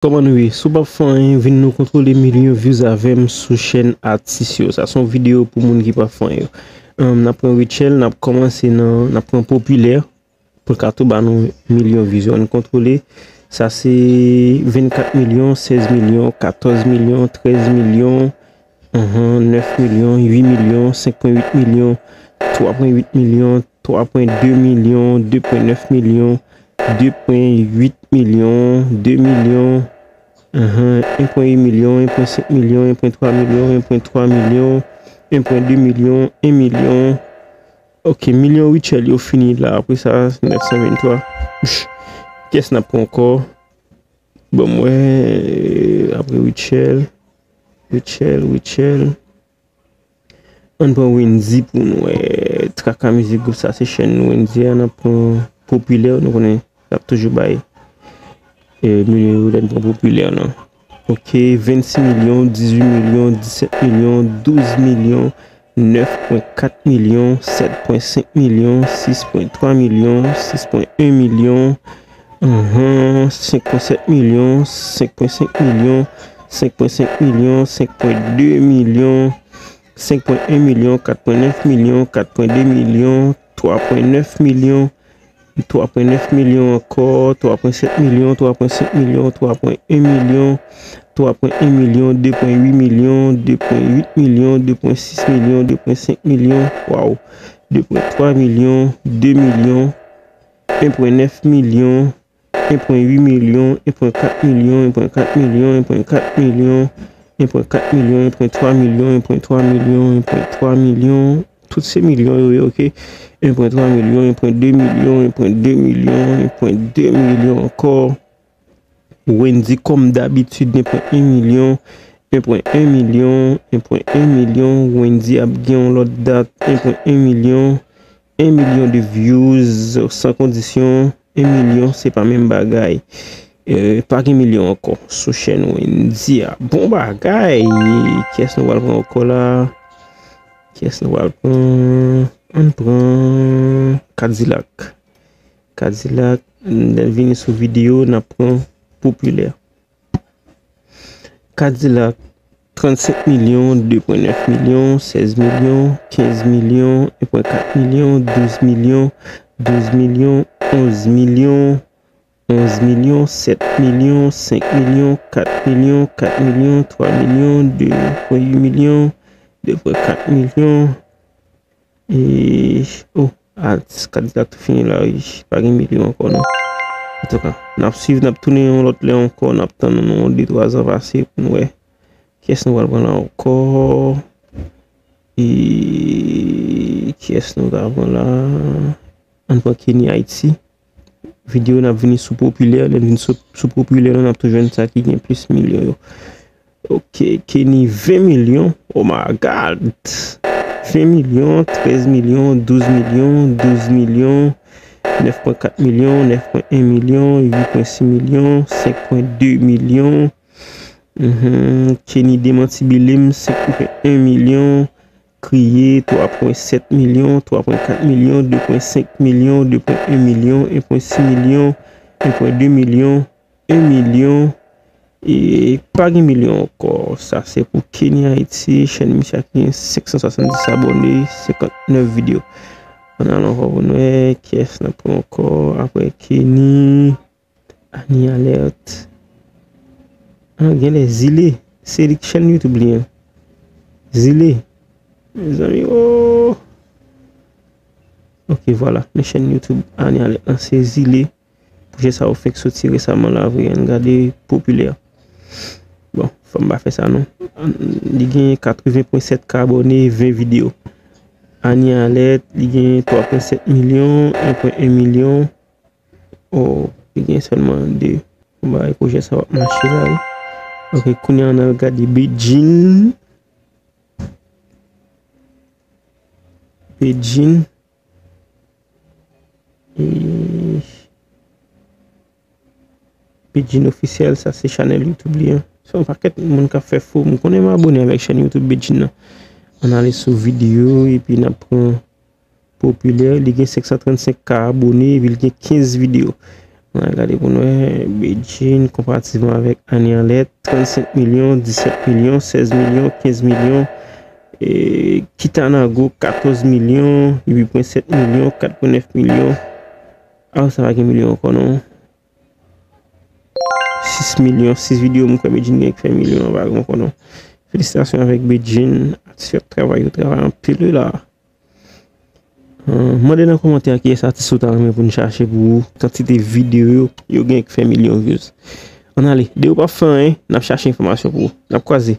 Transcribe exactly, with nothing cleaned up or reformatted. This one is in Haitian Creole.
Kòman nou ye? Si w p ap fè anyen, vin nou kontwole milyon views avè m sou chèn atis yo. Sa se yon videyo pou moun ki p ap fè anyen yo. Ahn, n ap pran Rachel, n ap kòmanse nan, n ap pran popilè pou l ka tou ba nou milyon views yo. Ann kontwole. Sa se vennkat milyon, sèz milyon, katòz milyon, trèz milyon, ahn, nèf milyon, uit milyon, senk pwen uit milyon, twa pwen uit milyon, twa pwen de milyon, de pwen nèf milyon, de pwen uit milyon, de milyon, ahn, en pwen uit milyon, en pwen senk milyon, en pwen twa milyon, en pwen twa milyon, en pwen de milyon, en milyon. Ok, milyon Rachel yo fini la. Apre sa, nèf san venntwa. Kiyès n ap pran ankò? Bon, mwen, apre Rachel, Rachel, Rachel. Ann pran Wendy pou nou wè. Traka Mizik Gwoup, sa se chèn Wendy a, n ap pran popilè, nou konnen l ap toujou bay, e, milyon yo lè n pran popilè nan. Ok, vennsis milyon, dizuit milyon, disèt milyon, douz milyon, nèf pwen kat milyon, sèt pwen senk milyon, sis pwen twa milyon, sis pwen en milyon, ahn, senk pwen sèt milyon, senk pwen senk milyon, senk pwen senk milyon, senk pwen de milyon, senk pwen en milyon, kat pwen nèf milyon, kat pwen de milyon, twa pwen nèf milyon, twa pwen nèf milyon ankò, twa pwen sèt milyon, twa pwen senk milyon, twa pwen en milyon, twa pwen en milyon, de pwen uit milyon, de pwen uit milyon, de pwen sis milyon, de pwen senk milyon, waw, de pwen twa milyon, de milyon, en pwen nèf milyon, en pwen uit milyon, en pwen kat milyon, en pwen kat milyon, en pwen kat milyon, en pwen kat milyon, en pwen twa milyon, en pwen twa milyon, en pwen twa milyon. Tout se milyon yo ye, ok. En pwen twa milyon, en pwen de milyon, en pwen de milyon, en pwen de milyon ankò. Wendy, kòm dabitid, en pwen en milyon, en pwen en milyon, en pwen en milyon. Wendy ap gen yon lòt dat, en pwen en milyon, en milyon de views, san kondisyon. En milyon, se pa menm bagay. E, pa gen milyon ankò sou chèn Wendy a. Bon bagay! Kiyès nou pral pran ankò la? Kiyès nou pral pran? Ann pran Kadilak. Kadilak, lè n vini sou videyo, n ap pran popilè. Kadilak, trannsenk milyon, de pwen nèf milyon, sèz milyon, kenz milyon, en pwen kat milyon, douz milyon, douz milyon, onz milyon, onz milyon, sèt milyon, senk milyon, kat milyon, kat milyon, twa milyon, de pwen uit milyon, de pwen kat milyon. E, oh, ah, Kadilak tou fini la, wi. Pa gen milyon ankò, non. Antouka, n ap swiv, n ap tounen yon lòt lè ankò, n ap tann yon de twa zan pase pou n wè kiyès nou pral pran la ankò. E kiyès nou ta pran la? Ann pran Kenny Haiti. Videyo n ap vini sou popilè, lè n vin sou, sou popilè, nou n ap tou jwenn sa ki gen plis milyon yo. Ok, Kenny, ven milyon. Oh my God! Ven milyon, trèz milyon, douz milyon, douz milyon, nèf pwen kat milyon, nèf pwen en milyon, uit pwen sis milyon, senk pwen de milyon. Mhm. Kenny, demanti bile m, senk pwen en milyon. Kriye, twa pwen sèt milyon, twa pwen kat milyon, de pwen senk milyon, de pwen en milyon, en pwen sis milyon, en pwen de milyon, en milyon. E pa gen milyon ankò. Sa se pou Kenny Haiti, chèn misye a ki gen senk san swasanndis abòne, senkantnèf videyo. Ann al ankò pou n wè kiyès n ap pran ankò apre Kenny. Annie Alerte. Ah, genlè Zile. Se li k chèn YouTube li an. Zile. Mezanmi, oh. Ok, vwala. Men chèn YouTube Annie Alerte lan se Zile. Pwojè sa yo fenk soti resaman la vre. Ann gade popilè. Bon, fò m pa fè sa non. Li gen katreven pwen sèt K abòne, ven videyo. Annie Alerte, li gen twa pwen sèt milyon, en pwen en milyon. Oh, li gen sèlman de. Bon, bagay pwojè sa w ap mache la, wi. Ok, kounye a, ann al gade Bedjine. Bedjine. E Bedjine Officiel, sa se chanèl YouTube li an. Se yon pakèt moun k ap fè fo. M konnen m abòne avèk chèn YouTube Bedjine nan. Ann ale sou videyo, epi n ap pran popilè, li gen senk san trannsenk K abòne, epi li gen kenz videyo. Ann al gade pou n wè. Bedjine, konparativman avèk ane anlè, trannsenk milyon, disèt milyon, sèz milyon, kenz milyon, e, Kitanago, katòz milyon, uit pwen sèt milyon, kat pwen nèf milyon. A, sa pa gen milyon ankò, non. Sis milyon, sis videyo, m kwè Bedjine gen k fè milyon, pa gen ankò, non. Felisitasyon avèk Bedjine, atis yo ap travay, yo travay anpil, wi, la. Mande nan kòmantè a kiyès atis ou ta renmen pou n chache pou ou, kantite videyo yo, yo gen k fè milyon views. Ann ale, depi w p ap fè anyen, n ap chache enfòmasyon pou ou. N ap kwaze.